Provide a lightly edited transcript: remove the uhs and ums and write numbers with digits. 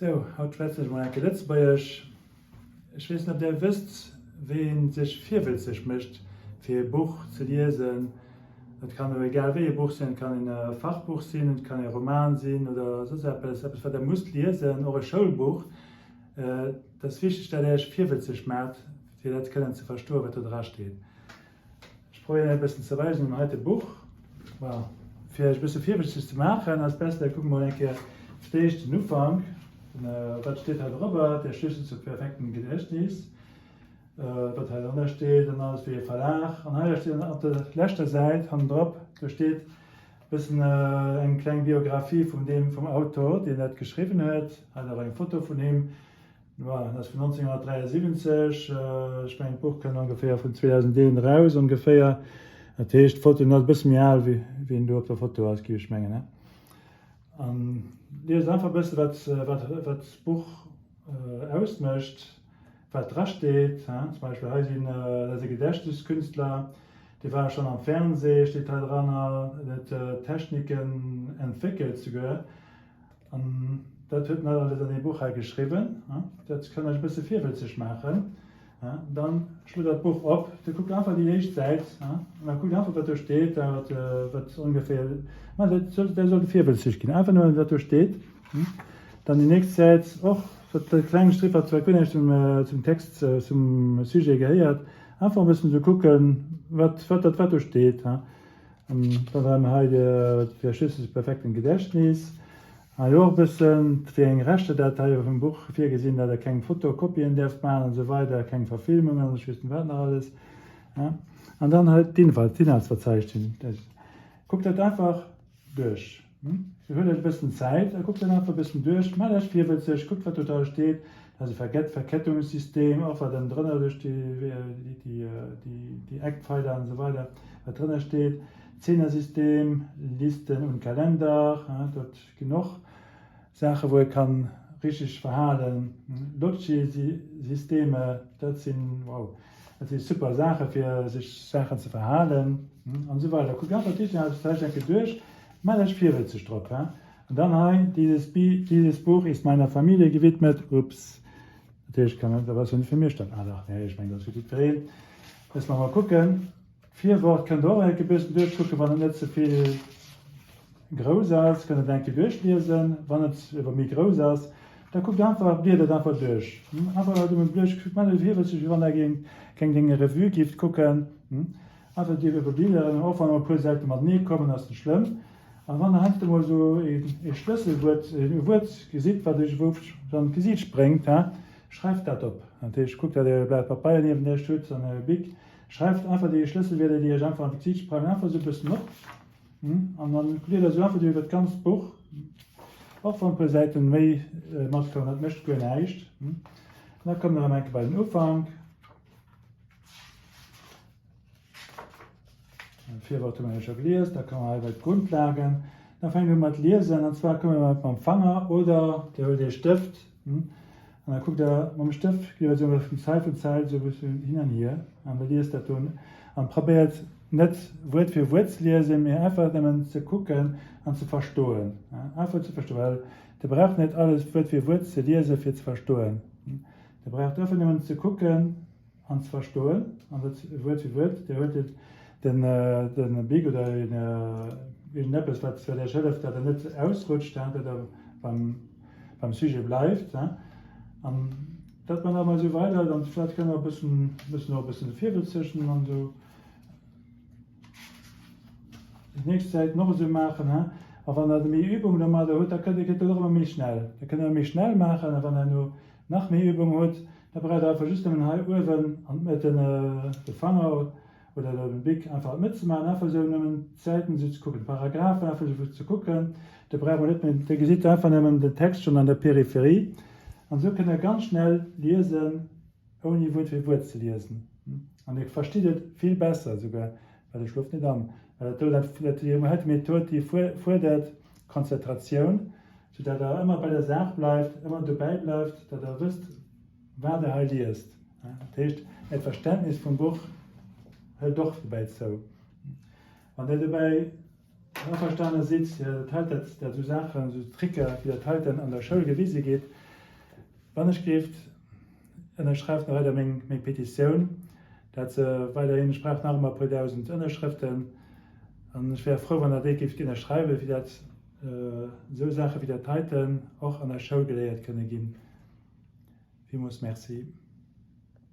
Sou, haut schwätzen ech mol enke Lëtzebuergesch. Ech weess net, ob där wësst, wéi een sech virwëlzeg mécht, fir e Buch ze liesen. Et kann elo egal wéi e Buch sinn, et kann e Fachbuch sinn, et kann e Roman sinn oder soss eppes, eppes wat der musst liesen, och e Schoulbuch. Et ass wichteg, dat der iech virwëlzeg maacht, fir dat kënnen ze verstoen, wat do dra steet. Ech probéieren e bëssen ze weisen um heite Buch. Voilà. Fir iech e bësse virwëtzeg ze maachen, ass best, da kucke mer eng Kéier fir d'éischt den Ufank. Wat steet hei drobber? Der Schlüssel zum perfekten Gedächtnis. Wat hei drënner steet an alles wéi e Verlag. An hei steet op der leschter Säit hannendrop, do steet e bëssen eng kleng Biographie vum deem, vum Autor, deen dat geschriwwen huet. Hei ass och eng Foto vun him. Dat ass vun 1973, ech mengen d'Buch kënnt ongeféier vun 2001 eraus ongeféier. Dat heescht d'Foto ass e bësse méi al wéi en do op der Foto ass, géif ech mengen. An liest einfach e bësse wat wat wat d'Buch ausmécht, wat dra steet. Zum Beispill hei sinn, dat ass e Gedächtniskünstler, dee war schonn am Fernseh, steet hei dranner, en huet Techniken entwéckelt souguer. An dat huet en alles an deem Buch hei geschriwwen. Dat kann Iech e bësse virwëtzeg maachen. Dann schlot Der d'Buch op, da kuckt einfach déi éischt Säit an da kuckt einfach, wat do steet, wat wat ongeféier, ma dat soll, dat sollt virwëtzeg ginn, einfach nëmmen, wat do steet. Dann déi nächst Säit och, wat e klenge Stripp, wat zwar guer näischt zum, zum Text, zum Sujet gehéiert, einfach e bëssen esou kucken, wat, wat dat, wat do steet. An dann haben mer hei de Schlüssel zum perfekten Gedächtnis. Hei och e bëssen, wéi eng Rechter dat hei vum Buch virgesinn, dat der keng Fotokopien däerft maachen an esou weider, keng Verfilmungen an ech weess net wat nach alles. An dann hei d'Inhaltsverzeichnis. Kuckt dat einfach duerch. Dir huelt Iech e bëssen Zäit a kuckt dat einfach e bëssen duerch, maacht Iech virwëtzeg, kuckt wat do dra steet. Dat ass e Verkettungssystem, och wat ënnendrënner duerch déi Eckpfeiler an esou weider wat drënner steet. Zehnersystem, Listen und Kalender, dat ginn och Saache wou ee kann richteg verhalen. Lotchi-Systeme, dat sinn, wow, dat si super Saache fir sech Saachen ze verhalen an esou weider. Kuckt einfach d'Inhaltsverzeichnis eng Kéier duerch. Maacht Iech virwëtzeg drop, he? An dann hei, Dieses Bi, dieses Buch ist meiner Familie gewidmet. Ups, natierlech kann dat ass jo net fir mech dann. Ah dach, nee, ech mengen, dat ass fir jiddwereen. Loosse mer mol kucken. D'Virwort kënnt Der och enke bëssen duerchkucken, wann et net ze vill grouss ass. Kënnt Der et enke duerchliesen. Wann et awer méi grouss ass, da kuckt einfach, bliedert einfach duerch. Einfach nëmmen duerch, maacht Iech virwëtzeg, wéi wann Der géingt, géingt eng Revue gift kucken. Einfach déi iwwerbliederen, och wann e puer Säite matenee kommen, ass net schlëmm. An wann der heiansdo mol esou ee Schlësselwuert, e Wuert gesitt, wat iech ewou an d'Gesiit spréngt, he, schreift dat op. Dat heescht, kuckt, datt dir e Blat Papeier niewent iech hutt an e Bic, schreift einfach déi Schlësselwierder, déi iech einfach an d'Gesiit sprangen, einfach esou e bëssen op. An dann bliedert esou einfach iwwer d'ganzt Buch, och wann e puer Säiten méi matkommen, dat mécht guer näischt. An da kommt der erëm eng Kéier bei den Ufank. Virwort hu mer jo scho gelies, da komme mer hei bei d'Grundlagen. Da fänke mer mat liesen, an zwar komme mer mam Fanger oder Dir huelt ee Stëft an da kuckt Der mam Stëft jeeweils ëmmer vun Zeil zu Zeil esou e bëssen hin an hier an da liest dat do an probéiert net Wuert fir Wuert ze liesen, mee einfach nëmmen ze kucken an ze verstoen. Einfach ze verstoen, well Dir braucht net alles Wuert fir Wuert ze liesen, fir ze verstoen. Dir braucht einfach nëmmen ze kucken an ze verstoen, an dat Wuert fir Wuert. Dir huelt den, den Bic oder iergendeppes, wat Iech hëlleft, datt Der net ausrutscht, datt Der beim, beim Sujet bleift. An dat man da mol esou weider. Dann vläicht kënnt Der e bëssen, bëssen och e bëssen virwëtzeg an esou. Déi nächst Säiten och esou maachen. A wann Der méi Übung domadder hutt, da kënnt, geet dat och ëmmer méi schnell. Da kënnt Der méi schnell maachen. A wann Der elo nach méi Übung hutt, da braucht Der einfach just nëmmen hei uewen an d'Mëtt den de Fanger oder de Bic einfach an d'Mëtt ze maachen, einfach esou nëmmen d'Säiten esou ze kucken, d'Paragraphen einfach esou ze kucken. Da brauch mer net méi, da gesitt Der einfach nëmmen den Text schonn an der Peripherie. An esou kënnt Der ganz schnell liesen, ouni Wuert fir Wuert ze liesen. An Dir verstitt et vill besser esouguer, well Dir schloft net an. Well dat do, dat déi heite Method, déi fuerdert Konzentratioun. Sou dat der ëmmer bei der Saach bleift, ëmmer dobäi bleift, dat der wësst, wat der hei liest. Dat heescht, äert Verständnis vum Buch hëlt och dobäi zou. Wann der dobäi averstane sidd, dat heiten, dat esou Saachen, esou Tricker, wéi dat heiten an der Schoul gewise geet. Wann ech géift, ënnerschreift nach weider meng meng Petitioun, dat se weiderhin, ech brauch nach ëmmer e puer 1.000 Ënnerschrëften, an ech wär frou wann der déi géift ënnerschreiwen, fir dat esou Saache wéi dat heiten och an der Schoul geléiert kënne ginn. Villmools Merci.